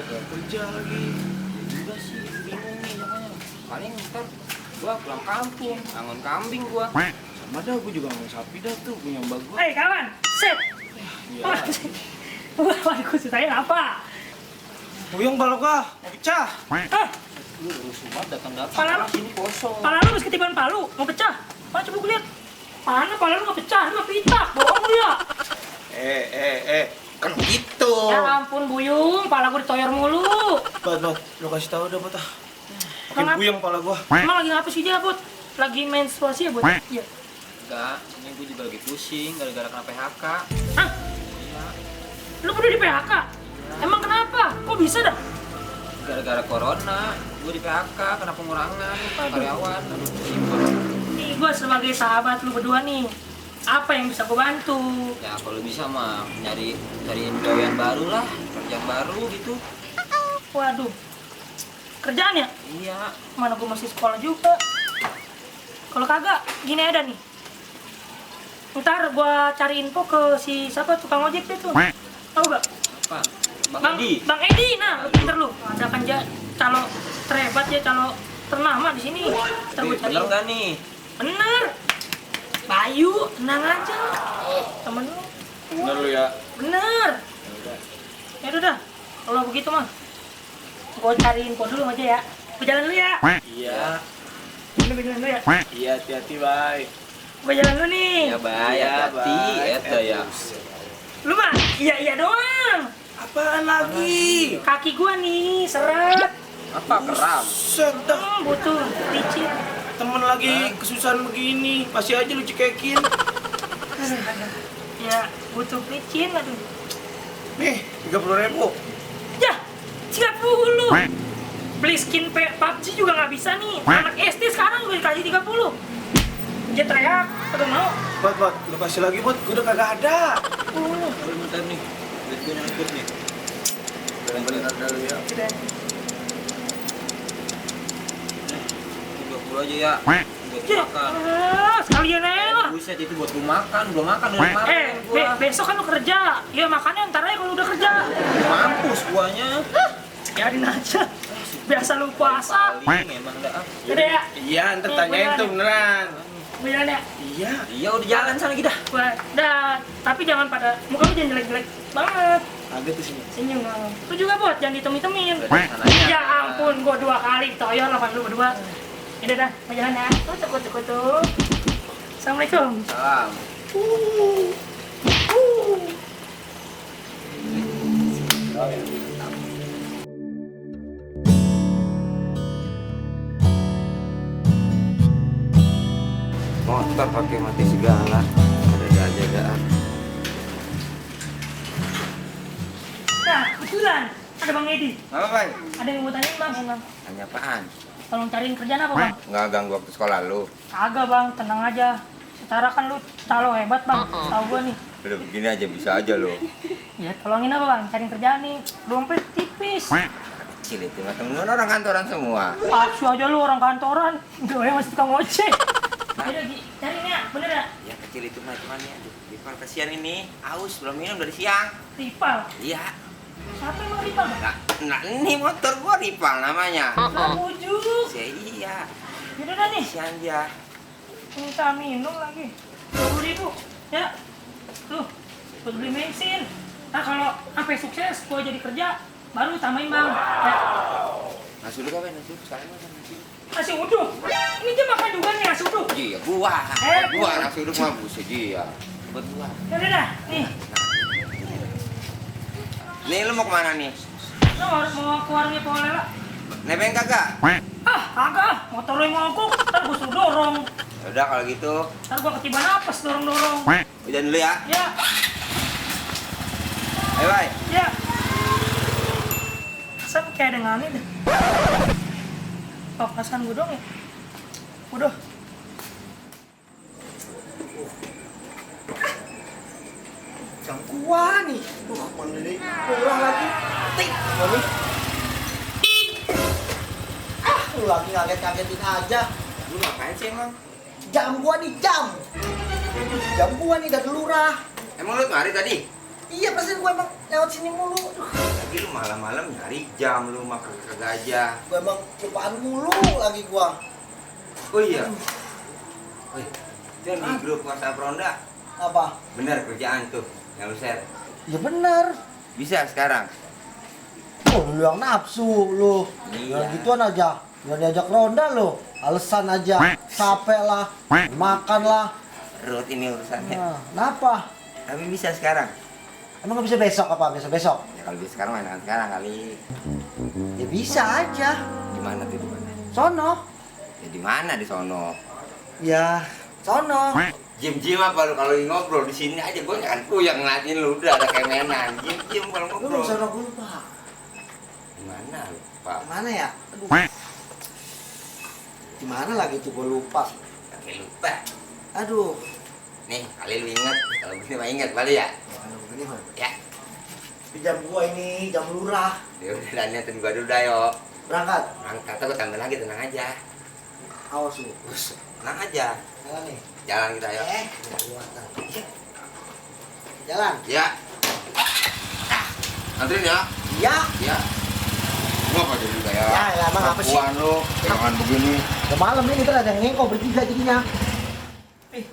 udah kerja lagi. Juga sih bingung nih makanya. Paling ntar gua pulang kampung, angon kambing gua. Sama dah, gue juga mau sapi dah tuh, punya mbak gue. Hei kawan, set. Iya. Waduh, ceritain apa? Puyeng balok ah, mau pecah. Ah, Lu rusuh banget datang-datang. Pala- Sini kosong. pala lu habis ketiban palu, mau pecah? Mana coba gue lihat. Pala lu nggak pecah, lu pitak, bohong lu ya. Kan gitu. Ya ampun Buyung, pala gue ditoyor mulu. Bat, lu kasih tahu dah, Bat ah. Makin Kenapa? puyeng pala gua. Emang lagi ngapa sih dia, Bud? Lagi menstruasi ya, Bud? Iya. Enggak, ini gua juga lagi pusing gara-gara kena PHK. Hah? Iya. Lu udah di PHK? Emang kenapa? Kok bisa dah? Gara-gara corona, gua di PHK kena pengurangan karyawan. Aduh, pusing banget. Nih, gue sebagai sahabat lu berdua nih, apa yang bisa gue bantu? Ya kalau bisa mah cariin gawean baru lah, kerjaan baru gitu. Waduh, kerjaan ya? Iya. Mana gue masih sekolah juga. Kalau kagak, gini ada nih. Ntar gue cari info ke si siapa tukang ojek dia tuh. Tahu gak? Apa? Bang Edi. Bang Edi, nah lu pinter lu. Ada kan calo terhebat ya, calo ternama di sini. Ntar gue cari. Bener nggak nih? Bener. Bayu, tenang aja. Temen lu. Bener lu ya. Bener. Ya udah dah. Kalau begitu mah, gue cari info dulu aja ya. Gue jalan dulu ya. Iya. Gue jalan dulu ya. Iya, hati-hati, bye. Gue jalan dulu nih. Ya bayar Iya, hati, Bang. eta ya. Lu mah iya doang. Apaan lagi? Kaki gua nih seret. Apa keram? Set dah. Butuh licin. Temen lagi kesusahan begini, masih aja lu cekekin. Ya butuh licin aduh. Nih, 30.000. Ya 30. Beli skin PUBG juga nggak bisa nih. Anak SD sekarang gue dikasih 30. Dia teriak, kagak mau. Bat, lu kasih lagi, Bat. Gua udah kagak ada. Kalau bentar nih, duit gue nyangkut nih. Bener dulu ya. Udah. 20 aja ya, buat Ya, makan. sekalian aja lah. Buset, itu buat lu makan, belum makan dari kemarin gua. Besok kan lu kerja. Ya makannya ntar aja kalau udah kerja. Mampus guanya. Biarin aja. Biasa lu puasa. Paling emang dah. Udah ya. Iya, ntar tanyain tuh beneran. Gue jalan ya. Iya. Iya udah jalan sana kita. Dah, tapi jangan pada muka lu jangan jelek-jelek banget. Agak tuh sini. Senyum dong. Lu juga buat jangan ditem-temin. Sananya. Ya ampun, gua 2 kali toyor lawan lu berdua. Udah dah, mau jalan ya. Kutu. Assalamualaikum. Salam. Motor pakai mati segala. Ada jagaan. Nah, kebetulan ada Bang Edi. Apa, Bang? Ada yang mau tanyain Bang, emang. Tanya apaan? Tolong cariin kerjaan apa Bang? Nggak ganggu waktu sekolah lu. Kagak Bang, tenang aja. Secara kan lu calo hebat Bang, tahu gua nih. Udah begini aja bisa aja lu. Ya tolongin apa Bang, cariin kerjaan nih. Dompet tipis. Kecil itu nggak temen orang kantoran semua. Paksu aja lu orang kantoran. Gue masih tukang ojek. Ayo cariin ya, bener ya? Ya kecil itu mah cuman ya. Aduh, Ripal kasihan ini. Aus belum minum dari siang. Ripal. Iya. Siapa emang Ripal? Nah ini motor gua Ripal namanya. Bujuk. Iya. Yaudah dah nih, Kasihan dia. minta minum lagi. 20.000, ya. Tuh, buat beli bensin. Nah kalau sampai sukses, gua jadi kerja, baru tambahin Bang. Ya. Nasi uduk apa nasi uduk? Sekarang makan nasi uduk. Nasi uduk. Ini dia makan juga nih nasi uduk. Iya gua. Gua Gua. nasi uduk mah buset dia. Buat gua. Yaudah dah, nih. Nih lu mau kemana nih? Lo mau ke warungnya Pak Lela? Nebeng kagak? Ah, kagak. Motor lo yang mogok, ntar gua suruh dorong. Udah kalau gitu. Ntar gua ketiban apes dorong-dorong. Udah dulu ya. Ya, Bye. ya. Pasan kayak ada ngani deh. Papasan gue dong ya. Udah. Yang gua nih. Mana nih? Kurang lagi. Tik. Mami. Lu lagi ngaget-ngagetin aja. Lu ngapain sih emang? Jam gua nih, jam. Jam gua nih dari lurah. Emang lu kemari tadi? Iya, perasaan gue emang lewat sini mulu. Aduh, Lagi lu malam-malam nyari jam lu mah kagak aja. gue emang lupaan mulu lagi gue. Oh iya. Woi, itu yang di grup WhatsApp Ronda. Apa? Bener kerjaan tuh yang lu share. Ya bener. Bisa sekarang. Oh, lu yang nafsu lu. Iya. Ya gituan aja. Gak diajak ronda lu. Alasan aja. Capek lah. Makan lah. Ruth ini urusannya. Nah, kenapa? Tapi bisa sekarang. Emang gak bisa besok apa? Besok-besok? Ya kalau bisa sekarang mainan sekarang kali. Ya bisa aja. Di mana tuh di mana? Sono. Ya di mana di sono? Ya, sono. Jim apa lu kalau ngobrol di sini aja gue kan tuh yang ngeliatin lu udah ada kemenan. Jim kalau Lu ngobrol. sono gue lupa. Di mana lu, Pak? Mana ya? Aduh. Gimana lagi tuh gue lupa. Pakai lupa. Aduh. Nih, kali lu ingat. Kalau begini mah ingat kali ya. Aduh, begini mah. Ya. Di jam gua ini, jam lurah. Ya udah dan niatin gua dulu dah yo. Berangkat. Berangkat aku tambah lagi tenang aja. Awas lu. Tenang aja. Jalan nih. Jalan kita yo. Jalan. Ya. Anterin ya. Ya. Ya. Gua apa jadi juga ya? Ya, emang apa sih? Perempuan lu, jangan begini. Udah malam ini terus ada yang ngengkok bertiga jadinya. Ih,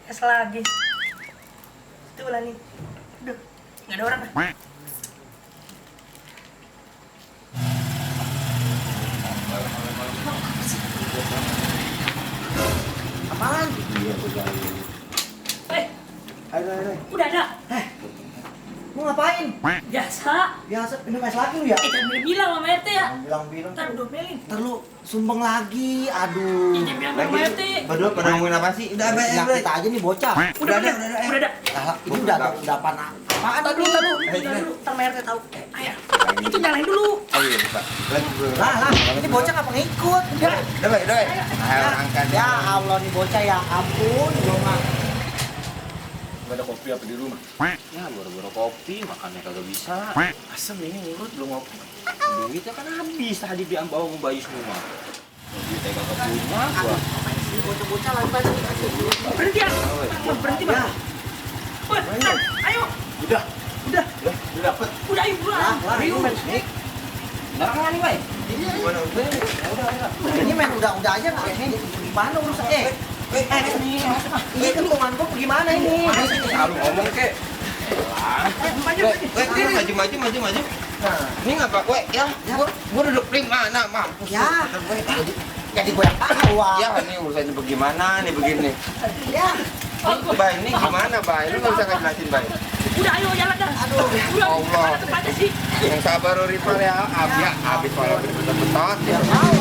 es lagi. Itu lah nih. Aduh, nggak ada orang kan? Apaan? Eh, Ayo, ayo, ayo. udah ada. Mau ngapain? Biasa. Biasa minum es lagi lu ya? Jangan bilang sama RT ya. Bilang-bilang. Ntar domelin. Ntar lu sumbang lagi. Aduh. Jangan bilang sama RT. Berdua pada ngomongin apa sih? Udah, Nah, kita aja nih bocah. Udah ada. Lah, ini udah apaan? Apaan Tar dulu, tadi? tar dulu. Tar dulu. Ntar sama RT tahu. Ayo, itu nyalain dulu. Oh iya, Pak. Lah, ini bocah ngapa ngikut? Udah, Pak. Ayo angkat. Ya Allah nih bocah ya ampun, gua mah. Gak ada kopi apa di rumah? Ya baru-baru kopi, makannya kagak bisa. Asem ini urut belum ngopi. Duitnya kan habis tadi diambil sama bayi semua. Duitnya kagak punya gua. Ini bocah-bocah lagi banyak dikasih. Berhenti ya. Berhenti bang. Woi, ayo. Udah Udah. dapet. Udah ayo pulang. Lah, Ayo. Nik. Narang nih, Bay. Ini main udah aja nggak ini gimana urusan ini kentungan gua gimana ini? Selalu ngomong kek. Maju. Ini ngapa kue? Ya, gua duduk di mana, mampus. Ya, jadi gua yang tahu. Ya, ini urusannya bagaimana nih begini. Ya, Bay, ini gimana, Bay? Lu nggak usah ngejelasin, Bay. Udah ayo jalan dah. aduh. Udah. Allah. Mana tempatnya sih? Yang sabar, Rifal ya. Habis kalau betul-betul. Ya tahu.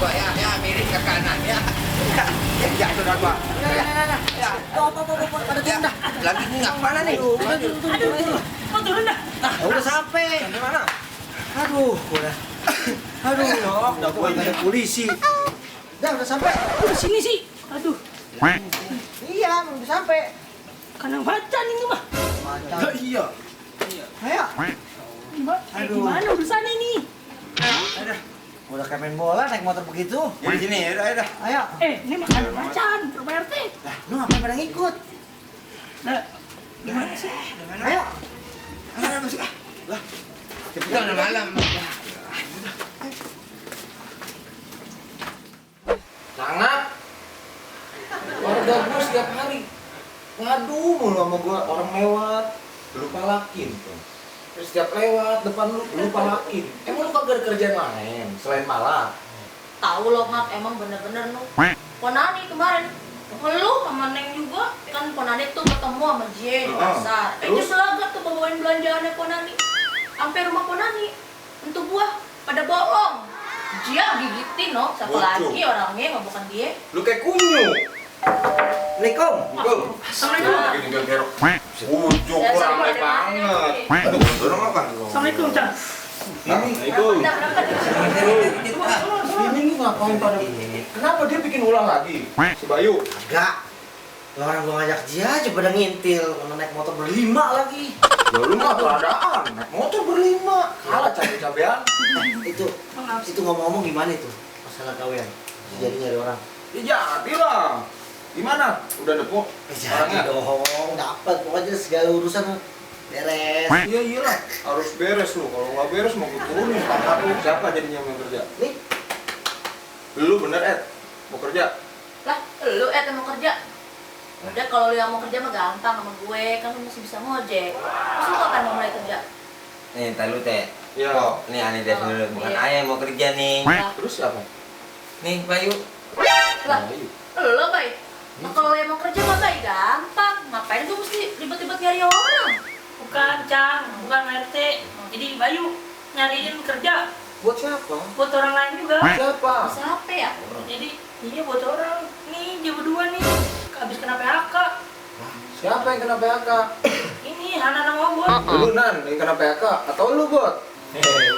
Ya, miring ke kanan ya. Ya, sudah, Pak. Pada turun dah. Lagi ini nggak mana nih? Aduh. Mau turun dah. Ya udah sampai. Sampai mana? Aduh, udah. Aduh, udah gua ada polisi. Udah sampai. Udah sini sih. Aduh. Iya, udah sampai. Kanang bacan ini mah. Mantap. Iya. Ayo. Gimana urusan ini? Udah kayak main bola naik motor begitu. Ya di sini, ya udah. Ayo. Ini makanan bacan, Pak RT. Lah, lu ngapain pada ngikut? Nah, gimana sih? Ayo. Cepetan udah malam. Sangat. Warga gua setiap hari ngadu mulu sama gua, orang lewat lupa lakin tuh. Terus setiap lewat depan lu lupa lakin. Emang lu kagak ada kerjaan lain selain malak? Tahu loh Mak, emang bener-bener nu. Ponani kemarin, lu sama Neng juga kan Ponani tuh ketemu sama Jie di pasar. Dia selagat tuh bawain belanjaannya Ponani. Sampai rumah Ponani, untuk buah pada bolong. Dia gigitin no, satu Bocor. lagi orangnya mah bukan dia. Lu kayak kunyu. Assalamualaikum. Assalamualaikum. Gini gerok. Ujuk rame banget. Aduh, dorong apa? Assalamualaikum, Cang. Assalamualaikum. Ini nih ngapain pada? Kenapa dia bikin ulang lagi? Si Bayu. Enggak. Orang gua ngajak dia aja pada ngintil, mana naik motor berlima lagi. Ya lu mah keadaan, naik motor berlima. Kalah cabe-cabean. Itu ngomong-ngomong gimana itu? Masalah kawin. Jadi nyari orang. Ya jadi lah. Gimana? Udah nemu Jadi dong, dapat pokoknya segala urusan beres. Iya iyalah, harus beres lu. Kalau nggak beres mau gue turunin pangkat lu. Siapa jadinya yang kerja? Nih, Lu bener Ed, mau kerja? Lah, lu mau kerja. Udah kalau lu yang mau kerja mah gampang sama gue, kan lu masih bisa ngojek. Terus lu kapan mau mulai kerja? Nih, entar lu teh. Iya. Nih aneh deh dulu, bukan Iya. ayah yang mau kerja nih. Lah, Terus siapa? Nih, Bayu. lah, Bayu. lu baik. Nah, kalau lu yang mau kerja mah baik gampang. Ngapain lu mesti ribet-ribet nyari orang? Bukan, Cang. Bukan RT. Jadi Bayu nyariin kerja Buat siapa? buat orang lain juga. Siapa? Siapa ya? Jadi iya buat orang. Nih, dia berdua nih. Habis kena PHK. Siapa yang kena PHK? Ini Hana sama Obot. Lu Nan yang kena PHK atau lu Bot?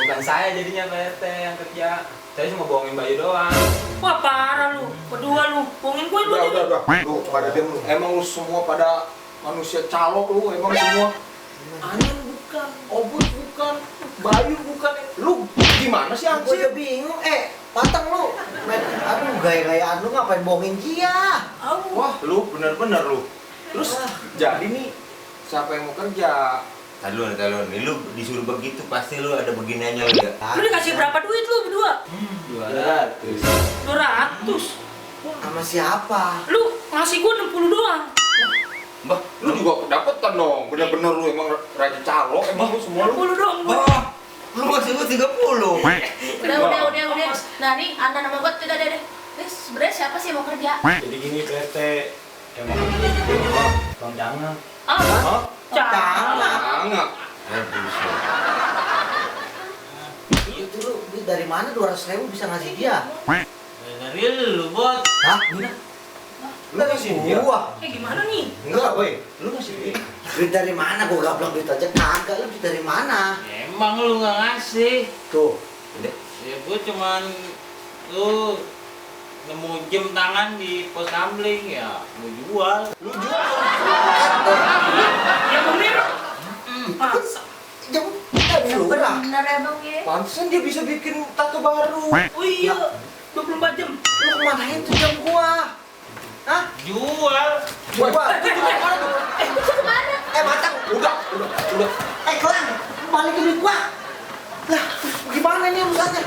Bukan saya jadinya Pak RT yang kerja. Saya cuma bohongin Bayu doang. Wah, parah lu. Berdua lu. Bohongin gue lu. Udah. Lu pada diam lu. Emang lu semua pada manusia calok lu, emang semua. Anan bukan, Obot bukan, Bayu bukan. Lu gimana sih gua Ansip? udah bingung. Patang lu. Aduh, gaya-gayaan lu ngapain bohongin dia? Wah, lu bener-bener lu. Terus jadi nih, siapa yang mau kerja? Tadi lu, nih lu disuruh begitu pasti lu ada beginiannya lu ya. Lu dikasih berapa duit lu berdua? 200. 200. Sama siapa? Lu ngasih gue 60 doang. Bah, lu juga kedapetan dong. Bener-bener lu emang raja calok, emang lu semua lu. 60 dong. Wah, lu masih gua 30. Udah. Nah nih, Anda nama gue udah deh. Terus sebenarnya siapa sih yang mau kerja? Jadi gini PT emang itu Bang Jangan. Hah? Jangan. Itu lu duit dari mana 200.000 bisa ngasih dia? Dari lu Bot. Hah? Lu kasih dia? Gua. Gimana nih? Enggak, boy. Lu kasih dia. Duit dari mana? Gua gablok duit aja kagak. Lu duit dari mana? Emang lu nggak ngasih. Tuh. Ya gua cuman lu nemu jam tangan di pos gambling ya lu jual. Ya pemir. Masa? Jam murah. Bener emang ya. Pantesan dia bisa bikin tato baru. Oh iya. 24 jam. Lu kemanain tuh jam gua? Hah? Jual. Gua itu juga mana tuh? Itu kemana? Matang. Udah. Kelang. Balikin duit gua. Lah, gimana nih urusannya?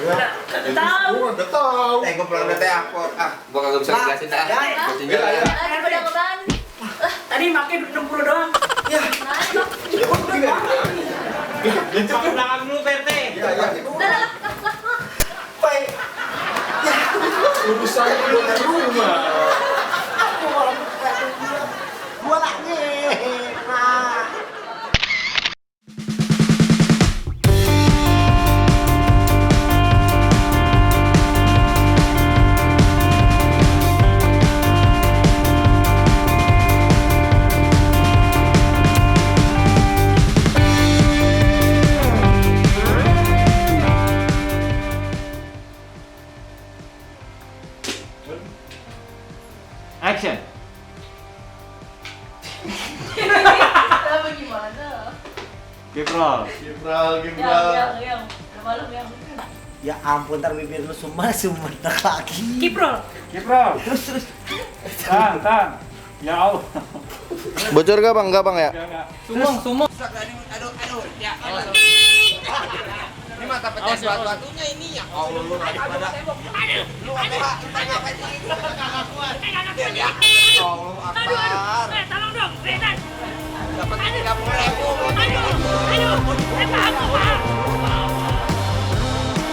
Tahu. Gua enggak tahu. Gua pulang dari apa? Gua kagak bisa jelasin dah. Ya. Kucing Iya, jalan. iya. Lagi pada kemana? Tadi pakai 60 doang. Mana bang? Ya udah gini. Itu ke belakang dulu PT. Iya. Udah lah. Baik. Urusan buat rumah. Gua lagi. Nah. Action. Kenapa gimana? Kiprol. Yang. Malam yang. Ya ampun, ntar bibir lu sumpah lagi. Kiprol. Kiprol. Terus. Tan. Ya Allah. Bocor gak bang? Enggak bang ya? Sumong. Ini mata pecah suatu-satunya ini ya. Allah lu lagi pada. Aduh. Tolong dong. Renan. Dapat 30.000. Aduh. Aduh.